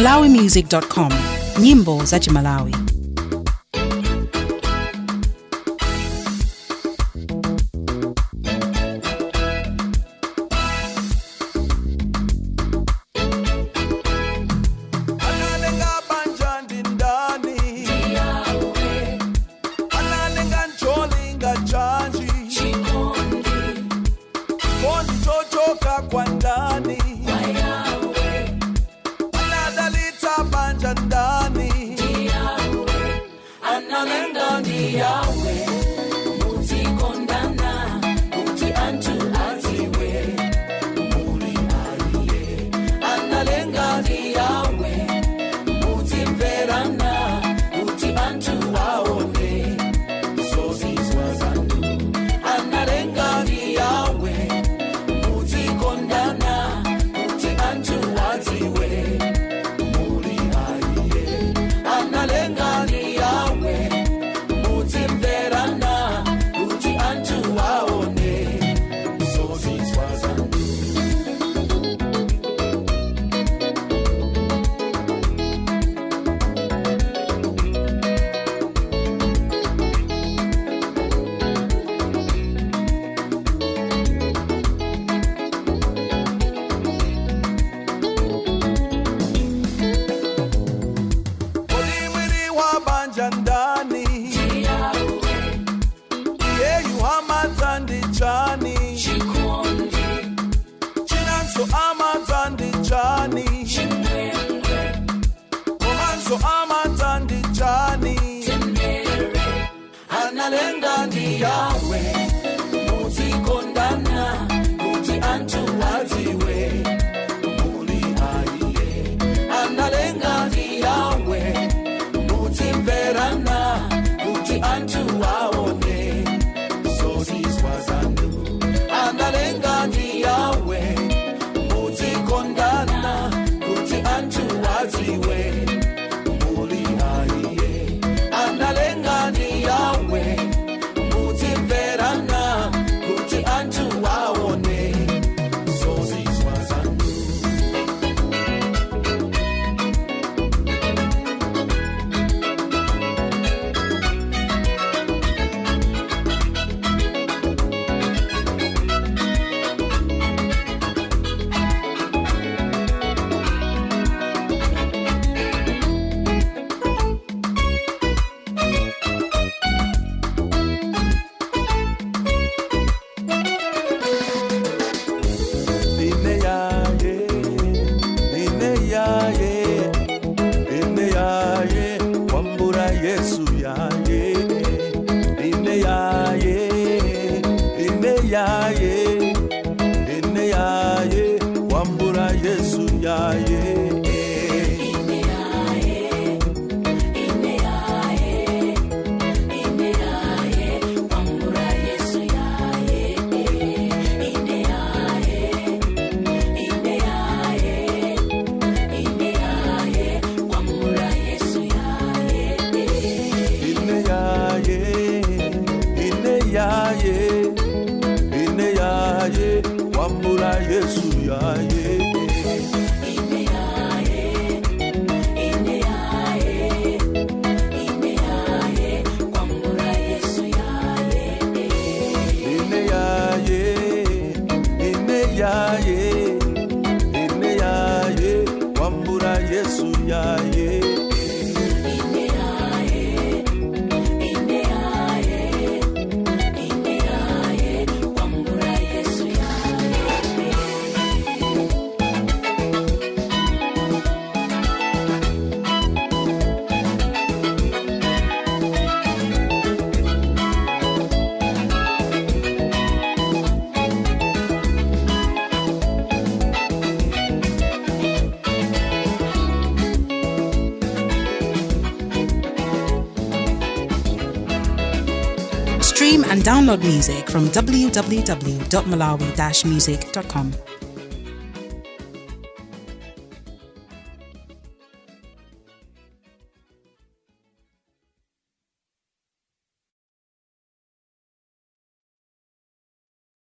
Malawimusic.com, nyimbo za Chimalawi. Analenga banja ndi ndani? Analenga ncholinga chanji? Chikondi chochoka kwa ndani. Anadalitsa banja ndani? Analenga ndi Yawe, muzikondana kuti anthu adziwe muli aiye. Analenga ndi Yawe, muzimverana kuti anthu aone zozizwa zanu. Analenga ndi Yawe, muzikondana kuti anthu adziwe muli aiye. Analenga ndi Yawe, muzimverana kuti anthu aone zozizwa zanu. Kodi mwini wa banja ndani? Iyeyu amadza ndi chani? Chikondi. Chinanso amadza ndi chani? Chimwemwe. Komanso amadza ndi chani? Tendere. Analenga ndi Yawe, muzikondana kuti anthu adziwe muli aiye. Analenga ndi Yawe, muzimverana kuti anthu aone zozizwa zanu. Analenga ndi Yawe, muzikondana kuti anthu adziwe muli aiye. Analenga ndi Yawe, muzimverana kuti anthu aone zozizwa zanu. Ine yaye, ine yaye, ine yaye, wambura Yesu yaye. Ine yaye, ine yaye, ine yaye, wambura Yesu yaye. Ine yaye, ine yaye, ine yaye, wambura Yesu yaye. Ine yaye, ine yaye, ine yaye, wambura Yesu yaye. Ine yaye, ine yaye, ine yaye, wambura Yesu yaye. Ine yaye, ine yaye, ine yaye, wambura Yesu yaye. Ine yaye, ine yaye, ine yaye, wambura Yesu yaye. Ine yaye, ine yaye, ine yaye, wambura Yesu yaye. Stream and download music from www.malawi-music.com.